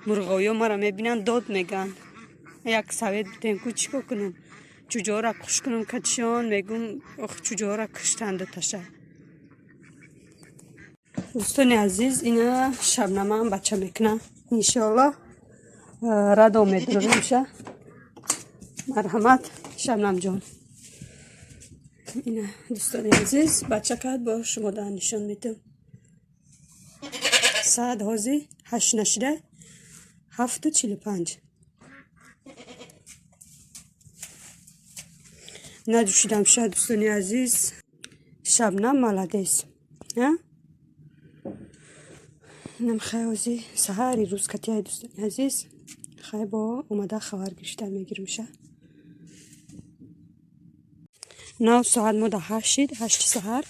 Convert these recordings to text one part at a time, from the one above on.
Мурғоё маро мебинанд, дод мегӯянд. Як совет бидем ку, чӣ кор кунам? Чӯҷаҳоро куш кунам катишон, мегӯм, ох, чӯҷаҳоро куштанд дуташа. Дӯстони азиз, ина Шабнамаам бача мекунам. Иншоаллоҳ радо медурорем ша. Марҳамат, Шабнамҷон. Ина, дӯстони азиз, бача кард, бо шумо дар нишон медиҳам. Саат ҳозир 8 нашида, 7:45. Наҷӯшидам ша, дӯстони азиз. Шабнам молодец. А? Инам хай ҳозир саҳари рӯз катияй, дӯстони азиз. Хай бо омада хабар гирифта мегирим ша. Нав соат мо да 8 шид, 8 саҳар.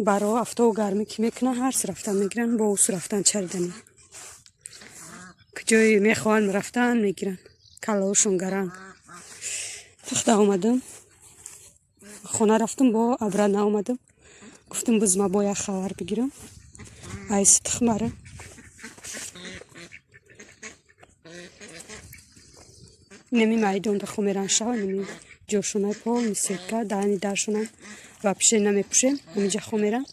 Баро афтову гармӣ ки мекунад, ҳарс рафтан мегиранд, бо усу рафтан чаридани. Куҷое мехоҳанд рафтан мегиранд. Каллаҳошон гаранг. Пухта омадам. Хона рафтам, бо обратно омадам. Гуфтам, биз ма бо як хабар бигирам. Айси тухмара. Неми майдонда хо меран шава, неми ҷошонай полный сетка, даҳани даршонам вообще намепӯшем, ҳамиҷа хо меран.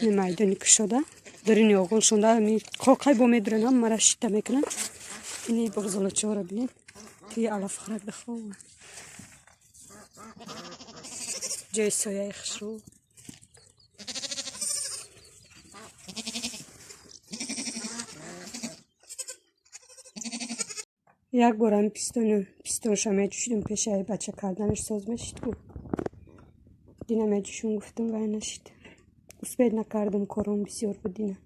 Не майдони кушода. Дарини оғолшонда ми қоқай бо медурен, ҳам мара шита мекунанд. Ини боғзолачаҳоро бинед, ки алафхӯрак дахова. Ҷои сояи хушрӯ. Як борам пистонша меҷӯшидам, пешаи бача карданаш соз мешид ку. Дина меҷӯшум, гуфтам, вай нашид. Успеть накардам, кором бисёр буд дина.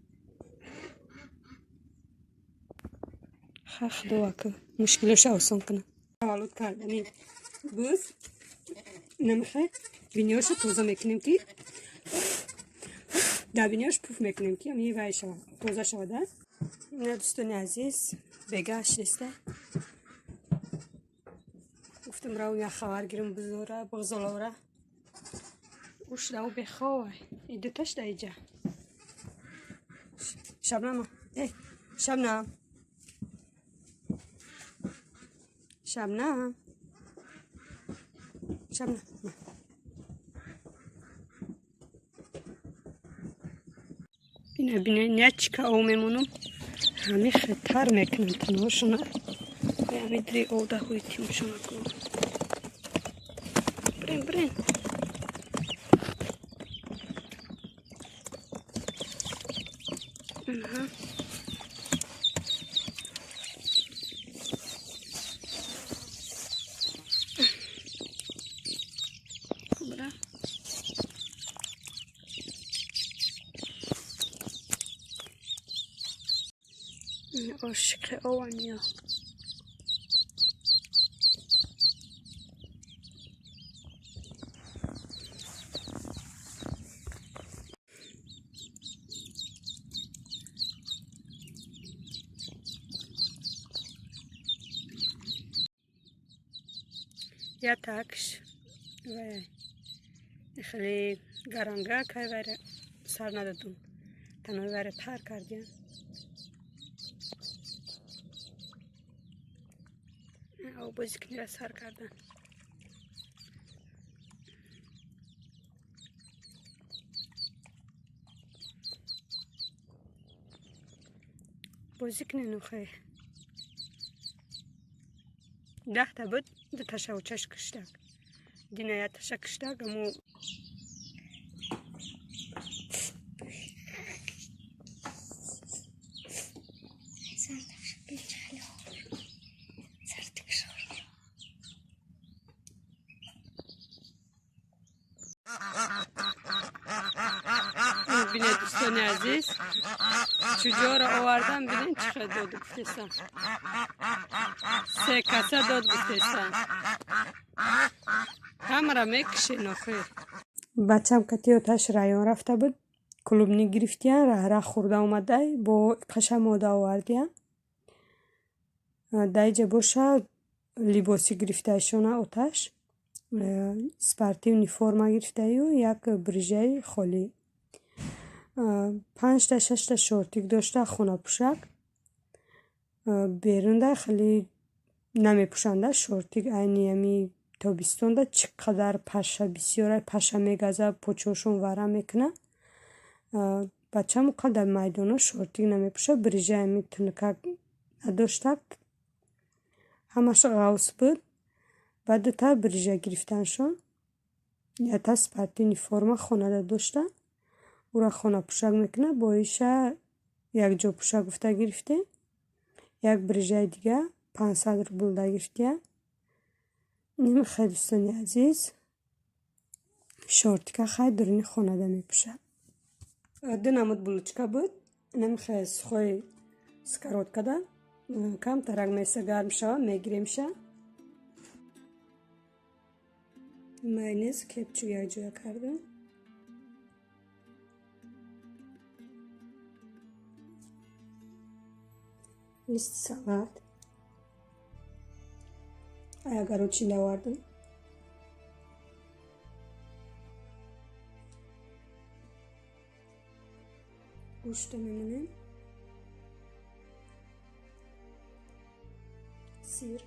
Ха, худо ака мушкилоша осон кунад. Таваллуд кардани буз намехай биниёша тоза мекунем, ки дар биниёш пуф мекунем, ки ами вай шавад, тоза шавад, а? Ина, дӯстони азиз, бега шиста. Гуфтам, равм як хабар гирам бузора, буғзолора. Уш дау беховай. И дуташ да иҷа. Шабнама. Эй, Шабнам. Шабнам. Шабнам. Ина бинед, нячка ов мемонам. Ҳами хетар мекунам танҳошона. Ҳами дри овда ҳуи тимшона ку. Брен, брен. Аҳа. Бра. Ошиқи ован ё. Я такш вай хеле гаранга кай вайра сар надодум. Танои вайра тар кардиям. Обозикнира сар кардан. Бозӣ кунен охе. 10 та буд, дуташа очаш киштак. Дина якташа киштак, амо бинед, дӯстони азиз, чуҷоро овардан, бинед, чӣ хел дод гуфтесан. Се каса дод гуфтесан. Ҳамаро мекушен охир. Бачам кати оташ район рафта буд. Клубник гирифтиян, раҳра хӯрда омадай, бо қаша мода овардиян. Даиҷа боша либосӣ гирифтаишона оташ. Спортивный форма гирифтаю як брижаи холӣ. Панҷта, шашта шортик дошта, хонапӯшак. Берунда хеле намепӯшанда шортик, айни ами тобистонда чӣ қадар паша бисёра, паша мегаза, почоашон варам мекунад. Бачам дар майдонҳо шортик намепӯшад, брижаи ами тунукак надоштак. Ҳамаш ғавс буд. Баъд дута брижа гирифтаншон. Якта спортивный форма хонада дошта. Ӯра хонапӯшак мекунад, бо иша якҷо пӯшак гуфта гирифтем. Як брижаи дига 500 рубл да гирифтия. Хай, дӯстони азиз, шортика хай дуруни хонада мепӯшад. Ду намуд булочка буд. Намихе сухой сковородкада камтарак меса гарм шава, мегиремша. Майонез, кетчуп якҷоя кардам. Листи салат. Агаро чинда овардам. Гӯшта мемонем. Сир,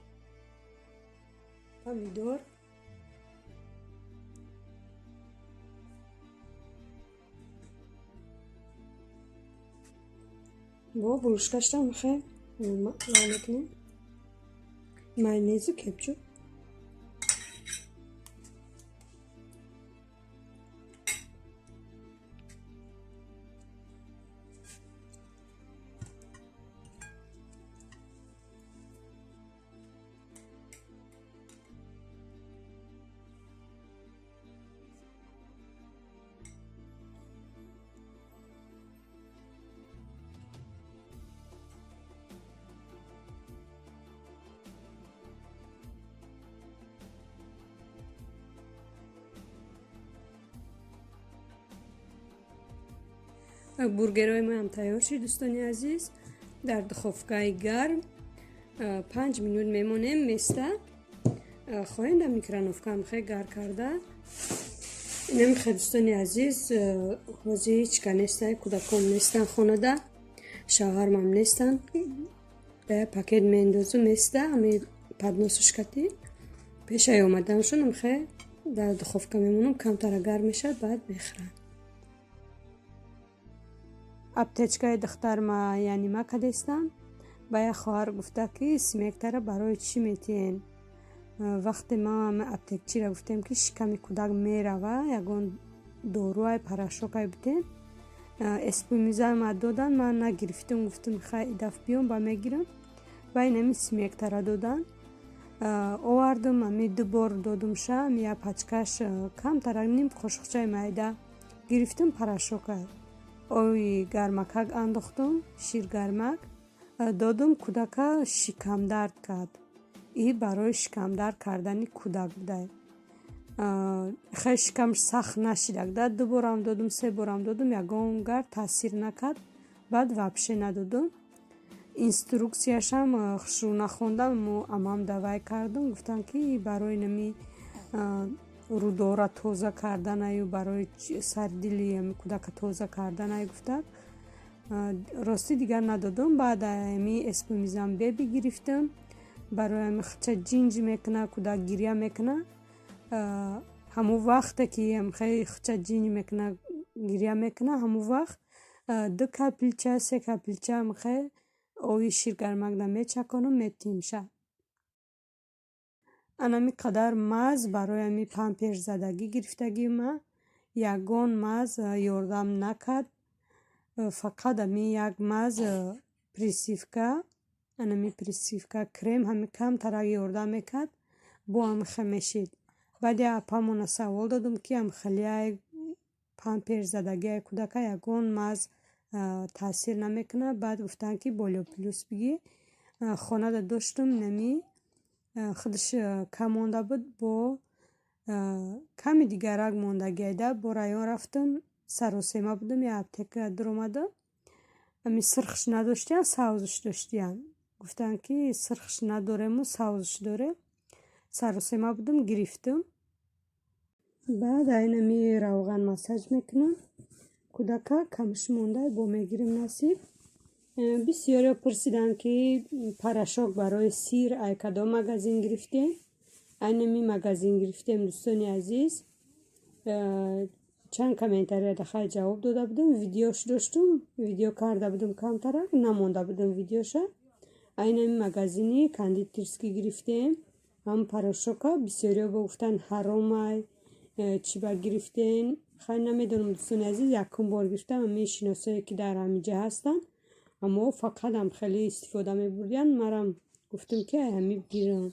помидор. Бо булочкашта мехе мекунем. Майонезу кетчуп. Бургерҳои моам тайёр шуд, дӯстони азиз. Дар духовкаи гарм 5 минут мемонем, места. Хоҳем, дар микроволновкаам хе гарм карда. Инамихе, дӯстони азиз, ҳозир ҳеч ка нестай, кӯдакон нестан хонада, шавҳармам нестанд. Ба як пакет меандозу, места, ами подносушкати пешаи омаданшон амхе дар духовка мемонам, камтара гарм мешавад, баъд мехӯрам. Аптечкаи духтарма яъни ма кадестам. Ба як хоҳар гуфта, ки смектара барои чӣ метиҳен. Вақте ма аптекчира гуфтем, ки шиками кӯдак мерава, ягон доруай, порошокай битен, эспумизама додан, ман нагирифтам, гуфтам, хай, идаф биём ба мегирам. Ба инами смектара додан, овардам, ами ду бор додумша, ами як пачкаш камтара, ним қошуқчаи майда гирифтам, порошока ои гармакак андохтум, ширгармак додум, кӯдака шикамдард кард. И барои шикамдард кардани кӯдак будай. Хеле шикамаш сахт нашидак да. Ду борам додум, се борам додум, ягон гар таъсир накард. Баъд вообще надодум. Инструкцияшам хушрӯ нахондам, амам давай кардум, гуфтам, ки барои нами рӯдора тоза карданаю, барои сари дили кӯдака тоза карданаю гуфтанд. Ростӣ, дигар надодум. Баъд ами эспумизан беби гирифтам, барои ами хича ҷинҷ мекуна, кӯдак гиря мекуна. Ҳамон вақте ки хеле хича ҷинҷ мекуна, гиря мекуна, ҳамон вақт ду капельча, се капельча мехе. Ови ширгармакда мечаконам, метимша. Анами қадар маз барои ами памперс задагӣ гирифтагӣ ма. Ягон маз ёрдам накард. Фақат ами як маз присыпка, анами присыпка крем ҳами камтарак ёрдам мекард, бо ҳамихел мешид. Баъд як апамона савол додум, ки амхелияй памперс задагиай кӯдака ягон маз таъсир намекунад. Баъд гуфтанд, ки Болио Плюс бигир. Хонада доштум, инами худаш кам монда буд, бо ками дигарак мондагиайда. Бо район рафтум, саросема будум, як аптека дуромадам. Ами сирхш надоштиян, сабзш доштиян. Гуфтанд, ки сирхш надорему сабзш дорем. Саросема будум, гирифтум. Баъд айнами равған массаж мекунам кӯдака. Камш монда, бо мегирем, насиб. Бисёриҳо пурсиданд, ки порошок барои сир ай кадом магазин гирифтем. Айнами магазин гирифтем, дӯстони азиз. Чанд комментарияда хай ҷавоб дода будам, видеош доштум, видео карда будум, камтарак намонда будум видеоша. Айнами магазини кондитерский гирифтем ҳам порошока. Бисёриҳо бо гуфтанд, ҳаромай, чӣ ба гирифтен. Хай, намедонам, дӯстони азиз, якум бор гирифтам. Ами шиносое, ки дар ҳамиҷа ҳастанд, аммо фақат ҳам хеле истифода мебурдиянд. Марам гуфтам, ки ай ҳами бигирам.